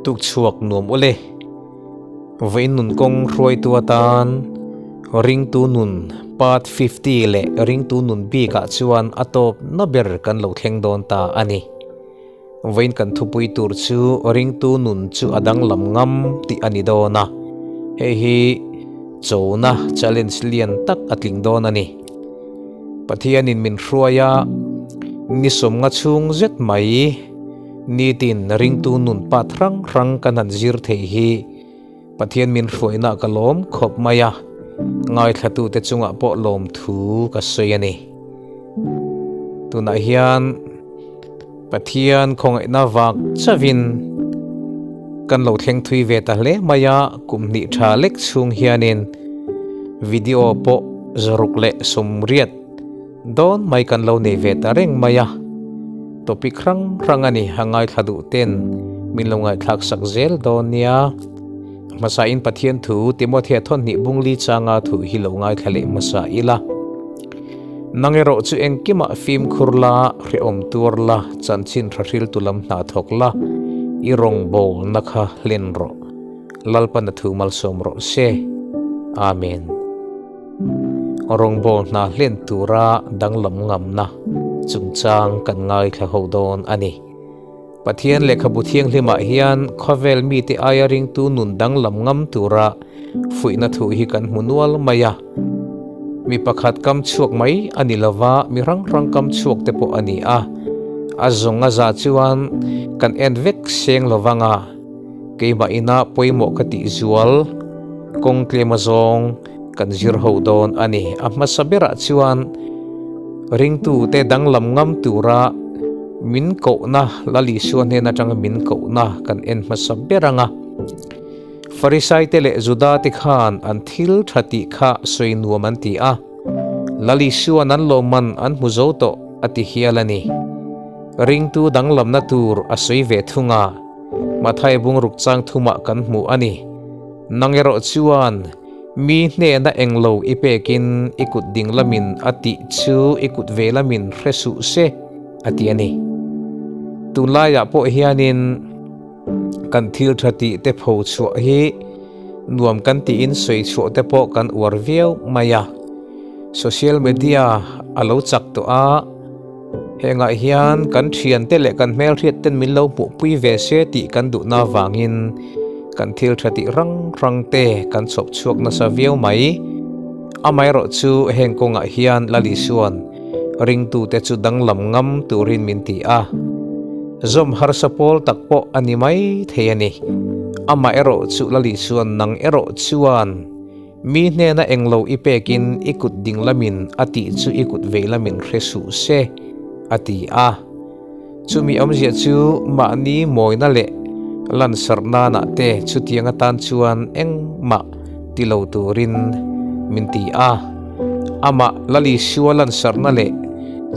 Tuk chhuak nuam ule. Vawiin nun kawng hruaitu atan Ringtu nun Part 50 leh Ringtu nun bikah chuan a tawp na ber kan lo thleng dawn ta a ni. Vawiin kan thupui tur chu Ringtu nun chu a danglam ngam tih a ni dawn a, hei hi chona challenge lian tak a tling dawn a ni. Pathianin min hruai a, ni sawmnga chhung zet mai nitin ringtu nun pat hrang hrang kan han zir thei hi Pathian min hruaina ka lawm khawp mai a, ngaithlatute chungah pawh lawmthu ka sawi a ni. Tunah hian Pathian khawngaihna vak chauhin kan lo thleng thui ve ta hle mai a, kum hnih tha lek chhung hianin video pawh zaruk leh sawmriat dawn mai kan lo nei ve ta reng mai a, topic hrang hrang a ni a ngaithla duh ten min lo ngaihthlak sak zel dawn nia. Hmasain Pathian thu Timothea thawnhnih bungli changa thu hi lo ngaithla leh hmasa ila. Nang erawh chu engkimah fimkhur la, hrehawm tuar la, chanchin tha hriltu lam hna thawk la, i rawngbawlna kha hlen rawh. Lalpan a thu malsawm rawh se. Amen. Rawngbâwl hna hlen tura danglam ngamna chungchang kan ngaithla ho dawn a ni. Pathian lehkhabu thianghlimah hian khawvel mite aia ringtu nun danglam ngam tura fuihna thu hi kan hmu nual mai a. Mi pakhat kam chhuak mai a ni lova, mi hrang hrang kam chhuak te pawh a ni a. A zawng a za chuan kan en vek seng lovang a, keimah ina pawimawh ka tih zual kawng tlem a zawng kan zir ho dawn a ni. A hmasa berah chuan ringtute danglam ngam tura min kohna Lal Isua hnen atanga min kohna kan en hmasa ber ang a. Farisaite leh Judate khan an thil tha tih kha sawi nuam an ti a, Lal Isua'n an lawmman an hmu zo tawh a ti hial a ni. Ringtu danglamna tur a sawi ve thung a, Mathai bungruk chang thumah kan hmu a ni. Nang erawh chuan mi hnena englo i pekin i kut ding lamin a tih chu i kut ve lamin hre suh se, a ti a ni. Tunlaiah pawh hianin kan thil tha tih te pho chhuah hi nuam kan tiin sawi chhuah te pawh kan uar viau mai a. Social media a lo chak tawh a, hengah hian kan thiante leh kan hmelhriat ten min lo hmuhpui ve se tih kan duhna avangin kan thil tha tih rang rang te kan chhawp chhuak nasa viau mai. Amaherawh chu heng kawngah hian Lal Isua'n ringtute chu danglam ngam turin min ti a, zawm harsa pawl tak pawh a ni mai thei a ni. Amaherawh chu Lal Isua'n nang erawh chuan Mi hnena englo i pekin i kut ding lamin a tih chu i kut vei lamin hre suh se, a ti a. Chumi awmzia chu mahni mawina leh lansarh nanah te chutiang atan chuan engmah ti lo turin min ti a. Amah Lalisua lansarhna leh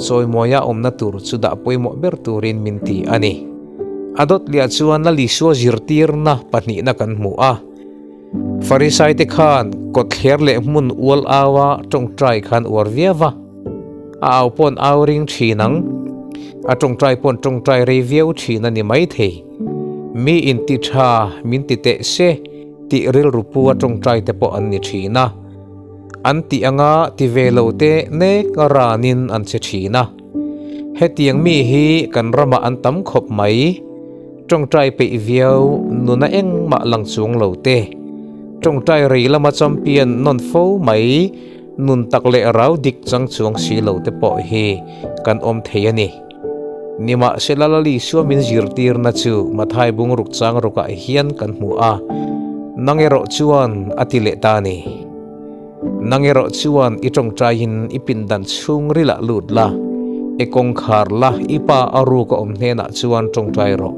chawimawia awmna tur chu dah pawimawh ber turin min ti a ni. A dawtliah chuan Lalisua zirtirna pahnihna kan hmu a. Farisaite khan kawtthler leh hmun ual aua tawngtai khan uar viau va, a au pawn au ring thin ang, a tawngtai pawn tawngtai rei viau thin a ni maithei. Mi inti tha min ti teh se tih rilru pu a tawngtai te pawh an ni thin a, an tih anga ti ve lo te nek ranin an che thin a. Hetiang mi hi kan ramah an tam khawp mai. Tawngtai peih viau nuna engmah lang chuang lo te. Tawngtai rei lama champion nawn fo mai nun tak leh rau dik chang chuang si lo te pawh hi kan awm thei a ni. Nimahsela Lalisua min zirtirna chu Mathai bungruk chang rukah hian kan hmu a, nang erawh chuan a ti leh ta a ni. Nang erawh chuan i tawngtaiin i pindan chhungrilah lut la, i kawngkhar la, i pa a ruk a awm hnenah chuan tawngtai rawh.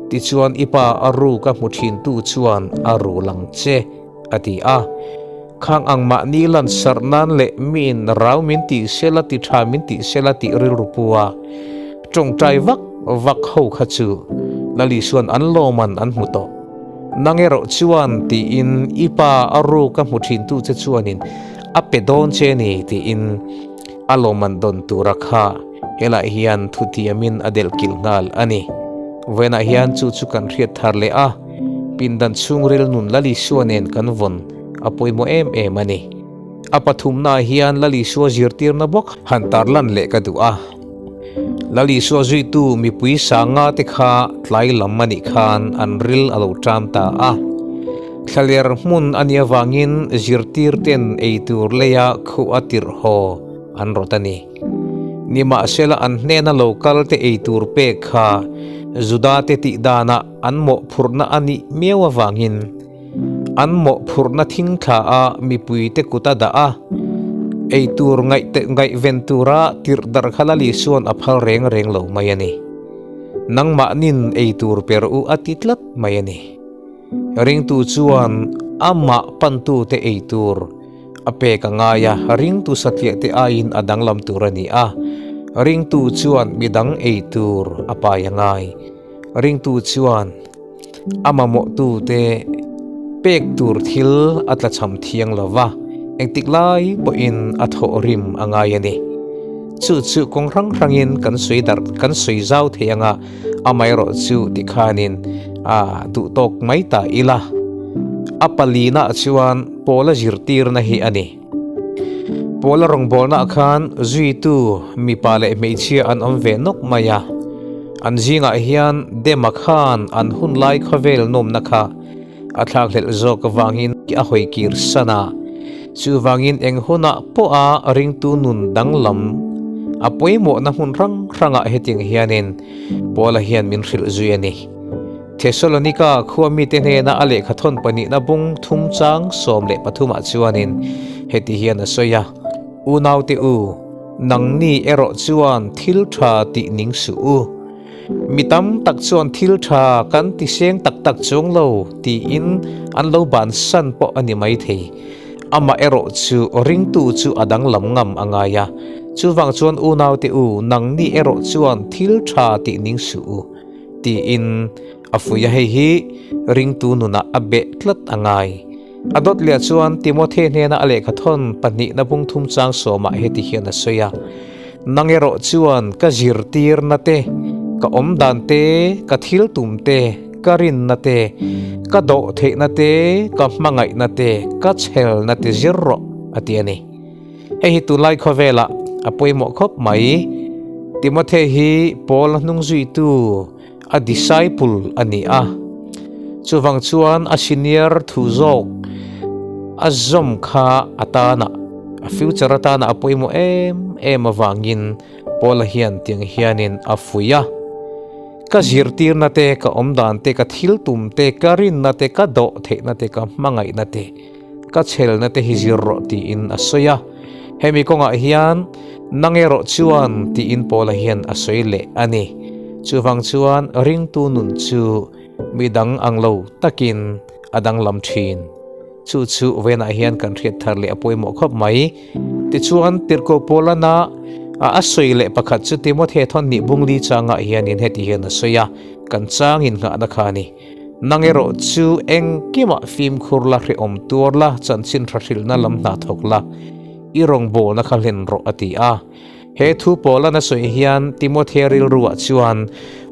Tichuan i pa a ruk a hmu thintu chuan a ru lang che, a ti a. Khang ang mahni lansarh nan leh miin rau min tih sela ti tha min tih sela tih rilru pu a, tawngtai vak vak ho kha chu Lalisuan an lawman an hmu tawh. Nang erawh chuan tiin i pa a ruk a hmu thintu che chuanin a pe dawn che ni tiin a lawmman dawn tura kha helai hian thutiamin a delh kilh nghal a ni. Vawiinah hian chu chu kan hriat thar leh a. Pindan chhungril nun Lal Isua nen kan vawn a pawimawh em em a ni. A pathumnaah hian Lal Isua zirtirna bawk han tarlan leh ka duh a. Lal Isua zuitu mipui sanga te kha tlai lam a nih khan an ril a lo ṭam ta a. Thlaler hmun a nih avangin zirtirten ei tur leia khuh a tirh haw an rawt a ni. Nimahsela an hnena lo kal te ei tur pek kha Juda te tih danah an mawhphurhna a nih miau avangin an mawhphurhna thingthla a mipuite kut a dah a, ei tur ngaihven tura tirh darh kha Lali chuan a phal reng reng lo mai a ni. Nangmahnin ei tur per u a ti tlat mai a ni. Ringtu chuan amah pantute ei tur a pek a ngai a, ringtu satliah te aiin a danglam tur a ni a, ringtu chuan midang ei tur a pai a ngai. Ringtu chuan a mamawhtute pek tur thil a tlachham thiang lo va, engtik lai pawhin a thawh rim a ngai a ni. Chu chu kawng hrang hrangin kan sawi darh kan sawi zau thei anga amaherawh chu tikhanin a duh tawk mai ta ila. A palinaah chuan Pawla zirtirna hi a ni. Pawla rawngbawlnaah khan zuitu mipa leh hmeichhia an awm ve nawk mai a, an zingah hian Dema khan an hunlai khawvel nawmna kha a thlakhlelh zawk avangin a hawi kir san a, chuvangin eng hunah pawha ringtu nun danglam a pawimawhna hmun hrang hrangah hetiang hianin Pawla hian min hrilh zui a ni. Thesalonika khua mite hnena a lehkha thawn pahnihna bung thum chang 13 ah chuanin heti hian a sawi a, Unaute u, nangni erawh chuan thil tha tih ning suh u. Mi tam tak chuan thil tha kan ti seng tak tak chuang lo tiin an lo bansan pawh a ni maithei. Amah erawh chu ringtu chu a danglam ngam a ngai a. Chuvang chuan unaute u, nangni erawh chuan thil tha tih ning suh u. Tiin a fuih a, hei hi ringtu nunah a beh tlat a ngai. A dawt leh chuan Timothy hnena a lehkha thawn pahnihna bung thum chang sawmah heti hian a sawi a, Nang erawh chuan ka zirtirna te, ka awmdan te, ka thil tum te, ka rinna te, ka dawh theihna te, ka hmangaihna te, ka chhelna te zir rawh, a ti a ni. Hei hi tunlai khawvelah a pawimawh khawp mai. Timothy hi Paul-a hnung zuitu a disciple a ni a. Chuvang chuan a senior thu zawk a zawm kha a tana a future atana a pawimawh em em avangin Paul-a hian tiang hianin a fuih a. Ka zirtirna te, ka awmdan te, ka thil tum te, ka rinna te, ka dawh theihna te, ka hmangaihna te, Ka chhelna te hi zir rawh tiin a sawi a, hemi kawngah hian nang erawh chuan tiin Paula hian a sawi leh a ni. Chuvang chuan ringtu nun chu midang ang lo takin a danglam thin. Chu chu venah hian kan hriat thar leh a pawimawh khawp mai. Tichuan Tirhkoh Paulana a sawi leh pakhat chu Timothy thawn hnih bungli changah hianin heti hian a sawi a, kan changin nghahna kha a ni. Nang erawh chu engkimah fimkhur la, hrehawm tuar la, chanchin tha hrilhna lam hna thawk la, i rawngbawlna kha hlen rawh a ti a. He thu Paula'n a sawi hian Timothea rilruah chuan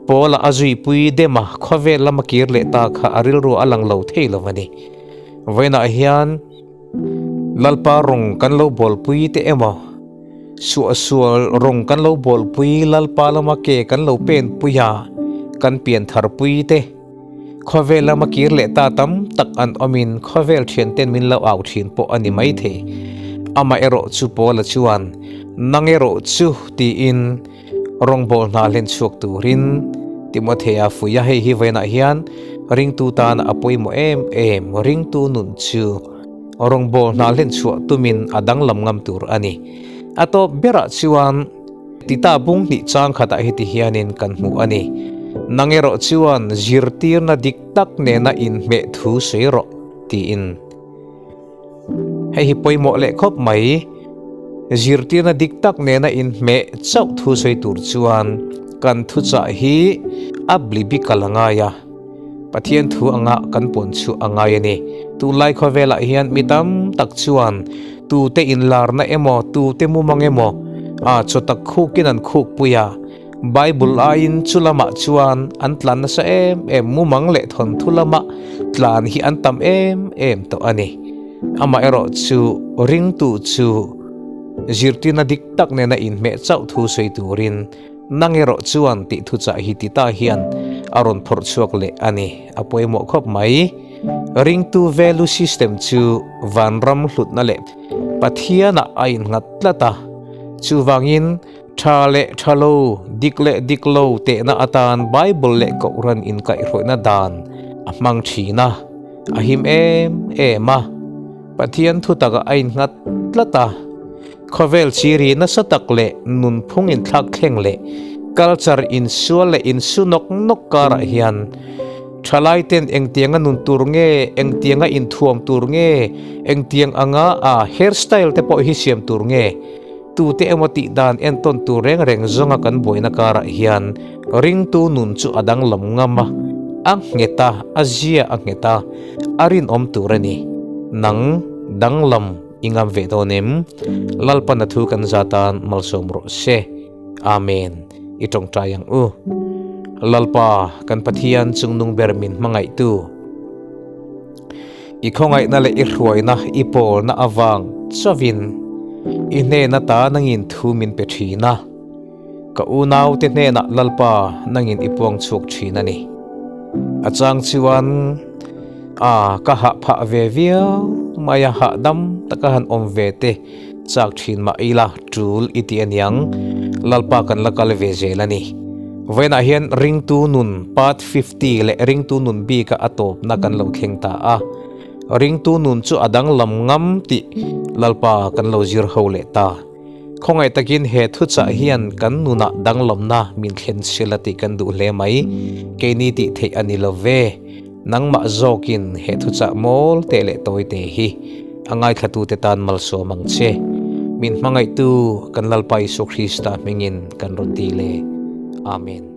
Paula a zuipui dema khawvel lama kir leh ta kha a rilru a lang lo thei lo a ni. Vawiinah hian Lalpa rawng kan lo bawlpui te emaw, Suahsual rawng kan lo bawlpui, Lalpa lama ke kan lo penpui a, kan piantharpui te. Khawvel lama kir leh ta tam tak an awmin khawvel thianten min lo au thin pawh a ni maithei. Amah erawh chu Paula chuan, Nang erawh chu tiin rawngbâwl hna hlen chhuak turin Timothea fuih a, hei hi vawiinah hian ringtu tana a pawimawh em em, ringtu nun chu rawngbâwl hna hlen chhuah tumin a danglam ngam tur a ni. A tawp berah chuan Tita bung hnih chang khatah heti hianin kan hmu a ni, Nang erawh chuan zirtirna dik tak nena inhmeh thu sawi rawh, tiin. Hei hi pawimawh leh khawp mai. Zirtirna dik tak nena inhmeh chauh thu sawi tur chuan kan thuchah hi a blibical a ngai a, Pathian thu anga kan puan chhuah a ngai a ni. Tunlai khawvelah hian mi tam tak chuan tute inlarna emaw, tute mumang emaw a chaw tak khukin an khukpui a. Bible aiin chu lamah chuan an tlan nasa em em mumang leh thawnthu lama tlan hi an tam em em tawh a ni. Amaherawh chu ringtu chu zirtirna dik tak nena inhmeh chauh thu sawi turin nang erawh chuan tih thuchah hi ti ta hian a rawn phawrh chhuak leh a ni. A pawimawh khawp mai. Ringtu value system chu vanram hlutna leh Pathianah a innghat tlat a, chuvangin Tha leh tha lo, dik leh dik lo tehna atan Bible leh Kohhran inkaihhruaihna dan a hmang thin a, a him em em a. Pathian thutakah a innghat tlat a. Khawvel chiri nasa tak leh nunphung inthlak thleng leh culture insual leh insu nawk nawk karah hian thalaiten engtianga nun tur nge, engtianga inthuam tur nge, engtiang anga a hairstyle te pawh hi siam tur nge, Tute emaw tih dan entawn tur reng reng zawnga kan buaina karah hian ringtu nun chu a danglam ngam a, a nghet a, a zia a nghet a, a rinawm tur a ni. Nang danglam i ngam ve dawn em? Lalpan a thu kan za tan malsawm rawh se. Amen. I tawngtai ang u. Lalpa, kan Pathian chungnung ber min hmangaihtu. I khawngaihna leh i hruaina i pawlna avang chauhin i hnena ta nangin thu min pe thin a, ka unaute hnenah Lalpa nangin i puang chhuak thin a ni. A chang chuan a ka hah phah ve viau mai a, hahdam taka han awm ve te chak thin mah ila tul i ti aniang, Lalpa kan la kal ve zel a ni. Vawiinah hian ringtu nun part 50 leh ringtu nun bika a tawpna kan lo thleng ta a, ringtu nun chu a danglam ngam tih Lalpa kan lo zir ho leh ta. Khawngaih takin he thuchah hian kan nunah danglamna min thlen sila tih kan duh hle mai, keini tih theih a ni lo ve. Nangmah zawkin he thuchah mawl teh leh tawi te hi a ngaithlatute tan malsawm ang che. Min hmangaihtu kan Lalpa Isua Krista hmingin kan rawn ti le. Amen.